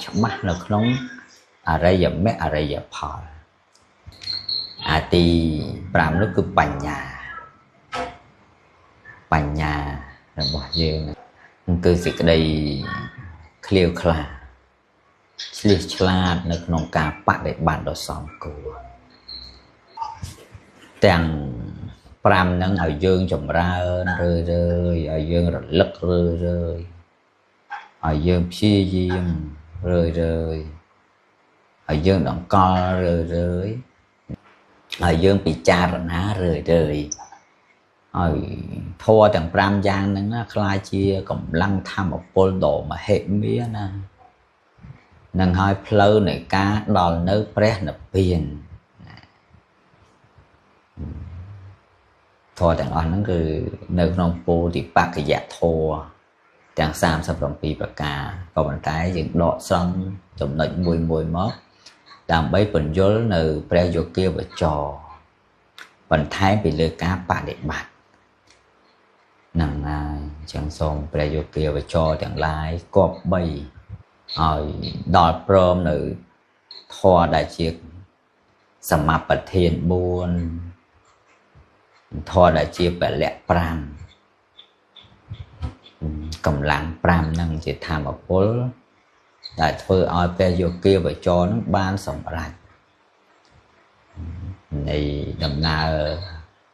ច្បាស់នៅក្នុងអរិយមគ្គអរិយផលអាទី5នោះគឺបញ្ញាបញ្ញារបស់យើងគឺសេចក្តីឃ្លាវខ្លាឆ្លៀសឆ្លាតនៅក្នុងការបដិបត្តិដ៏សមគួរទាំង5ហ្នឹងឲ្យយើងចម្រើនរឿយរឿយឲ្យយើងរលឹករឿយរឿយឲ្យយើងព្យាយាមរឿយរឿយឲ្យយើងដង្កល់រឿយរឿយឲ្យយើងពិចារណារឿយរឿយឲ្យធម៌ទាំង5យ៉ាងហ្នឹងណាក្លាយជាកម្លាំងធម្មពលដ៏មហិមាណានឹងឲ្យផ្លូវនៃការដល់នៅព្រះនិព្វានធម៌ទាំងអស់ហ្នឹងគឺនៅក្នុងពោធិបក្ខយធម៌ទាំង37ប្រការក៏ប៉ុន្តែយើងដកស្រង់ចំណុចមួយមួយមកដើម្បីពន្យល់នៅព្រះយោគាវចរបន្ថែមពីលើការបដិបត្តិហ្នឹងហើយអញ្ចឹងសូមព្រះយោគាវចរទាំងឡាយគប្បីឲ្យដល់ព្រមនៅធម៌ដែលជាសមបទាន4ធម៌ដែលជាពលៈ5កម្លាំង5ហ្នឹងជាធម្មពលដែលធ្វើឲ្យព្រះយោគាវចរនឹងបានសម្រេចនៃដំណើរ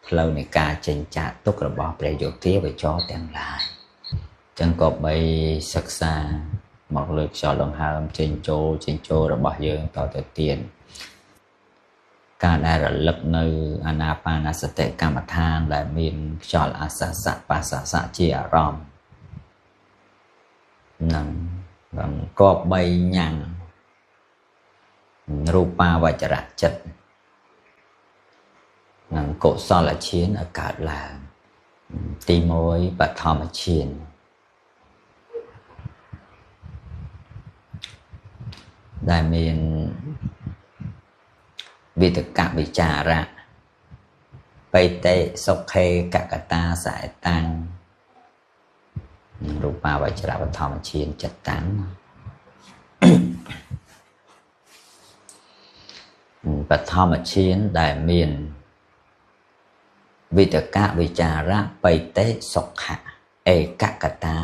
ផ្លូវនៃការចេញចាកទុក្ខរបស់ព្រះយោគាវចរទាំងឡាយអញ្ចឹងក៏បីសិក្សាមកលើខ្យល់ដង្ហើមចេញចូលរបស់យើងតទៅទៀតការដែលរលឹកនៅអានាបានសតិកម្មដ្ឋានដែលមានខ្យល់អាសាសៈបាសាសៈជាអារម្មណ៍នឹងគប្បីញ៉ាំងរូបាវចរៈចិត្តនិងកុសលឈានឲ្យកើតឡើងទី1បឋមឈានដែលមានវិតកវិចារៈបៃតិសុខេកកតាសែតាំងរូបាវចរៈបឋមឈានចិត្តតាំងបឋមឈានដែលមានវិតកវិចារៈបៃតិសុខៈឯកកតា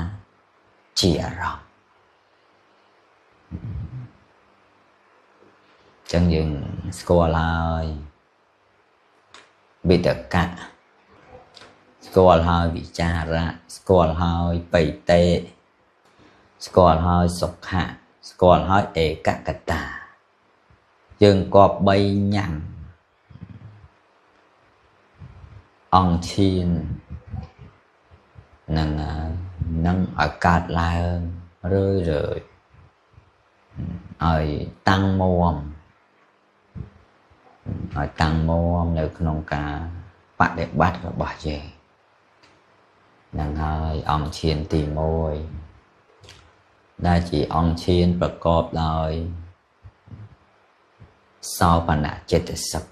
ជាអារម្មណ៍ចឹងយើងស្គាល់ហើយវិតកៈស្គាល់ហើយវិចារៈស្គាល់ហើយបៃតិស្គាល់ហើយសុខៈស្គាល់ហើយឯកកតាយើងគប្បីញ៉ាំងអង្គឈាននឹងឲ្យកើតឡើងរឿយរឿយឲ្យតាំងមាំឲ្យតាំងមាំនៅក្នុងការបដិបត្តិរបស់យើងនឹងហើយអង្គឈានទី1ដែលជាអង្គឈានប្រកបដោយសោបនចេតសិក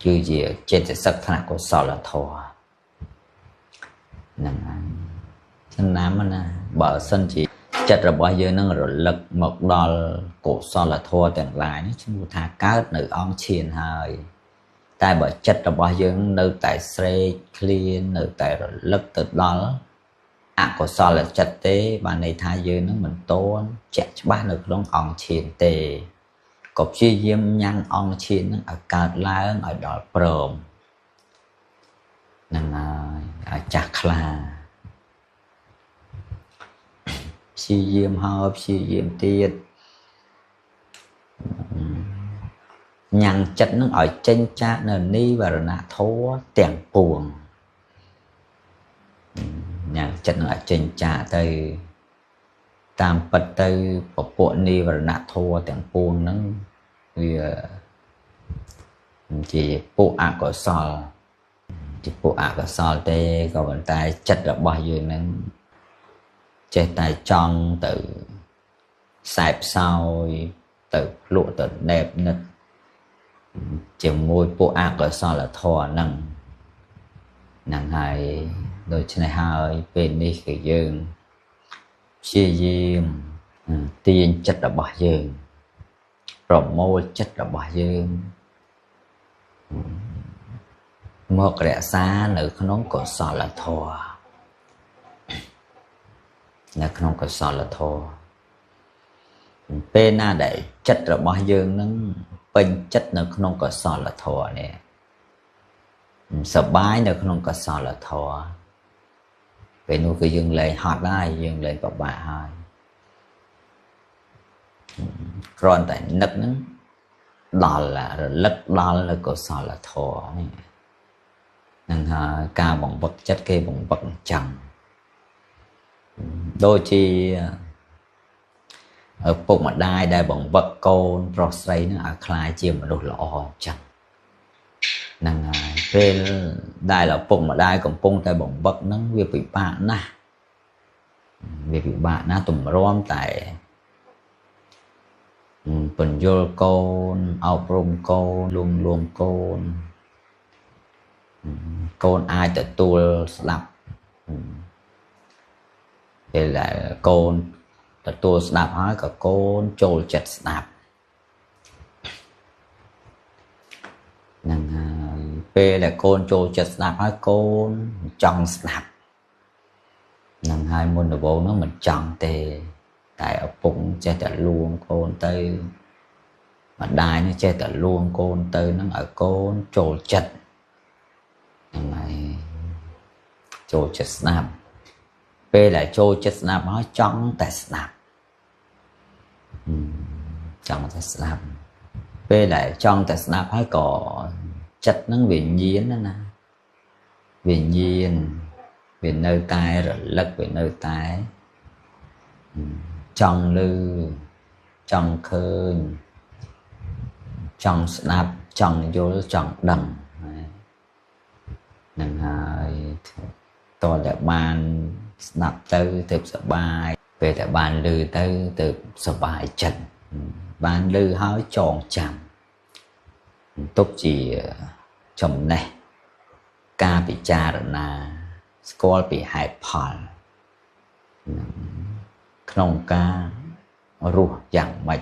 គឺជាចេតសិកថ្នាក់កុសលធម៌ហ្នឹងហើយចំណាំណាបើសិនជាចិត្តរបស់យើងនឹងរលឹកមកដល់កុសលធម៌ទាំងឡាយនេះឈ្មោះថាកើតនៅអង្គឈានហើយតែបើចិត្តរបស់យើងនៅតែស្រេកឃ្លាននៅតែរលឹកទៅដល់អកុសលចិត្តទេបានន័យថាយើងនឹងមិនទាន់ជាក់ច្បាស់នៅក្នុងអង្គឈានទេក៏ព្យាយាមញ៉ាំងអង្គឈាននឹងឲ្យកើតឡើងឲ្យដល់ព្រមហ្នឹងហើយឲ្យចាស់ខ្លាព្យាយាមហើយព្យាយាមទៀតញ៉ាំងចិត្តនឹងឲ្យចេញចាកនៅនិវរណធម៌ទាំងពួងញ៉ាំងចិត្តនឹងឲ្យចេញចាកទៅតាមពិតទៅពពួកនិវរណធម៌ទាំងពួងហ្នឹងវាជាពួកអកុសលជាពួកអកុសលទេក៏ប៉ុន្តែចិត្តរបស់យើងហ្នឹងចេះតែចង់ទៅសែបសោយទៅភ្លក់ទៅណែបនិតជាមួយពួកអកុសលធម៌ហ្នឹងហ្នឹងហើយដូច្នេះហើយពេលនេះគឺយើងព្យាយាម ទាញចិត្តរបស់យើងប្រមូលចិត្តរបស់យើងមករក្សានៅក្នុងកុសលធម៌នៅក្នុងកុសលធម៌ពេលណាដែលចិត្តរបស់យើងនឹងពេញចិត្តនៅក្នុងកុសលធម៌នេះសប្បាយនៅក្នុងកុសលធម៌ពេលនោះគឺយើងលែងហត់ហើយយើងលែងពិបាកហើយគ្រាន់តែនឹកហ្នឹងដល់រលឹកដល់នៅកុសលធម៌នេះនឹងហើយការបង្វឹកចិត្តគេបង្វឹកអញ្ចឹងដូចជាឪពុកម្ដាយដែលបង្វឹកកូនប្រុសស្រីនឹងឲ្យក្លាយជាមនុស្សល្អអញ្ចឹងហ្នឹងហើយពេលដែលឪពុកម្ដាយកំពុងតែបង្វឹកហ្នឹងវាពិបាកណាស់វាពិបាកណាស់ទម្រាំតែពន្យល់កូនអប់រំកូនលួងលោមកូនកូនអាចទទួលស្ដាប់ពេលដែលកូនទទួលស្ដាប់ហើយក៏កូនចូលចិត្តស្ដាប់ហ្នឹងហើយពេលដែលកូនចូលចិត្តស្ដាប់ហើយកូនចង់ស្ដាប់ហ្នឹងហើយមុនដំបូងហ្នឹងមិនចង់ទេតែឪពុកចេះតែលួងកូនទៅម្ដាយនេះចេះតែលួងកូនទៅហ្នឹងឲ្យកូនចូលចិត្តហ្នឹងហើយចូលចិត្តស្ដាប់ពេលដែលចូលចិត្តស្ដាប់ហើយចង់តែស្ដាប់ចង់តែស្ដាប់ពេលដែលចង់តែស្ដាប់ហើយក៏ចិត្តហ្នឹងវាញៀនណាវាញៀនវានៅតែរលឹកវានៅតែចង់ឮចង់ឃើញចង់ស្ដាប់ចង់យល់ចង់ដឹងហ្នឹងហើយតើតែបានស្ដាប់ទៅទើបសប្បាយពេលតែបានឮទៅទើបសប្បាយចិត្តបានឮហើយចងចាំទុកជាចំណេះការពិចារណាស្គាល់ពីហេតុផលក្នុងការរស់យ៉ាងម៉េច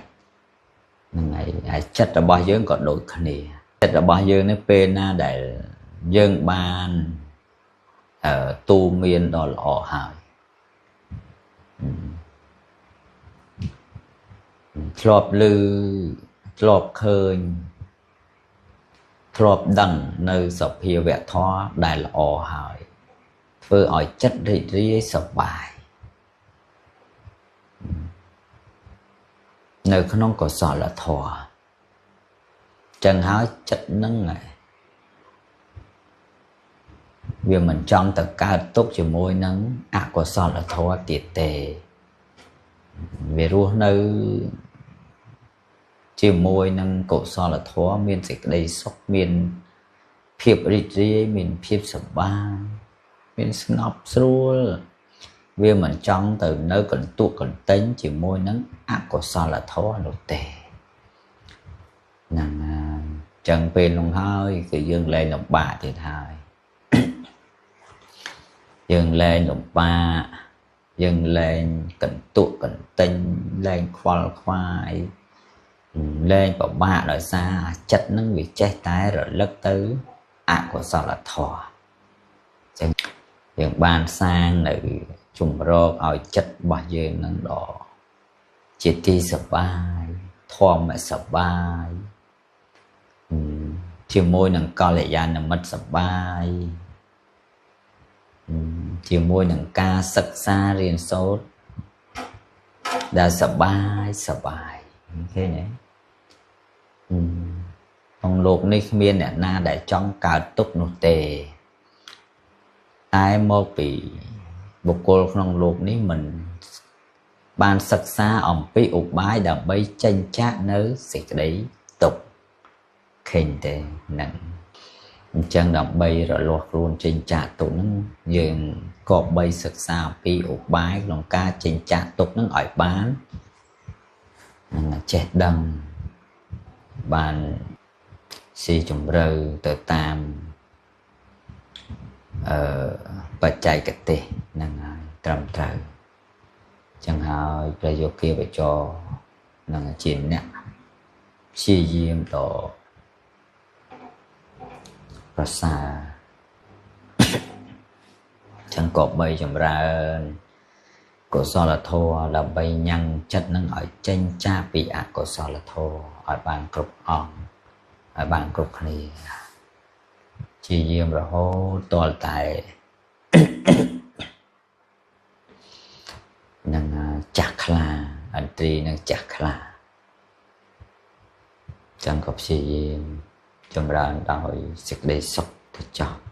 ហ្នឹងហើយហើយចិត្តរបស់យើងក៏ដូចគ្នាចិត្តរបស់យើងនេះពេលណាដែលយើងបានទូមានដ៏ល្អហើយធ្លាប់ឮធ្លាប់ឃើញធ្លាប់ដឹងនៅសភាវៈធម៌ដែលល្អហើយធ្វើឲ្យចិត្តរីករាយសប្បាយនៅក្នុងកុសលធម៌ចឹងហើយចិត្តនឹងវាមិនចង់ទៅកើតទុកជាមួយនឹងអកុសលធម៌ទៀតទេវារស់នៅជាមួយនឹងកុសលធម៌មានសេចក្តីសុខមានភាពរីករាយមានភាពសប្បាយមានស្ងប់ស្រួលវាមិនចង់ទៅនៅកន្ទក់កន្ទិញជាមួយនឹងអកុសលធម៌នោះទេហ្នឹងហើយចឹងពេលនោះហើយគឺយើងលែងលំបាកទៀតហើយយើងលែងលំបាកយើងលែងកន្ទក់កន្ទិញលែងខ្វល់ខ្វាយលែងពិបាកដោយសារចិត្តនឹងវាចេះតែរលឹកទៅអកុសលធម៌ចឹងយើងបានសាងនៅជំរកឲ្យចិត្តរបស់យើងនឹងដល់ជាទីសប្បាយធម៌សប្បាយជាមួយនឹងកល្យាណមិត្តសប្បាយជាមួយនឹងការសិក្សារៀនសូត្រដែលសប្បាយសប្បាយឃើញទេក្នុងលោកនេះគ្មានអ្នកណាដែលចង់កើតទុក្ខនោះទេតែមកពីបុគ្គលក្នុងលោកនេះមិនបានសិក្សាអំពីឧបាយដើម្បីចេញចាកនៅសេចក្តីទុក្ខឃើញទេហ្នឹងអញ្ចឹងដើម្បីរលាស់ខ្លួនចេញចាកទុក្ខហ្នឹងយើងគប្បីសិក្សាអំពីឧបាយក្នុងការចេញចាកទុក្ខហ្នឹងឲ្យបាននឹងចេះដឹងបានស៊ីជម្រៅទៅតាមបច្ចេកទេសហ្នឹងហើយត្រឹមត្រូវ ចឹងហើយព្រះយោគាវចរនឹងជាអ្នកព្យាយាមដ៏ប្រសើរ ចឹងក៏បីចម្រើនកុសលធម៌ ដើម្បីញ៉ាំងចិត្តនឹងឲ្យចេញចាកពីអកុសលធម៌ឲ្យបានគ្រប់អង្គ ឲ្យបានគ្រប់គ្នា ជាយាមរហូតតតែនឹងចាស់ខ្លា អន្ត្រីនឹងចាស់ខ្លា ចឹងក៏ព្យាយាមចម្រើនដោយសេចក្តីសុខទៅចោះ។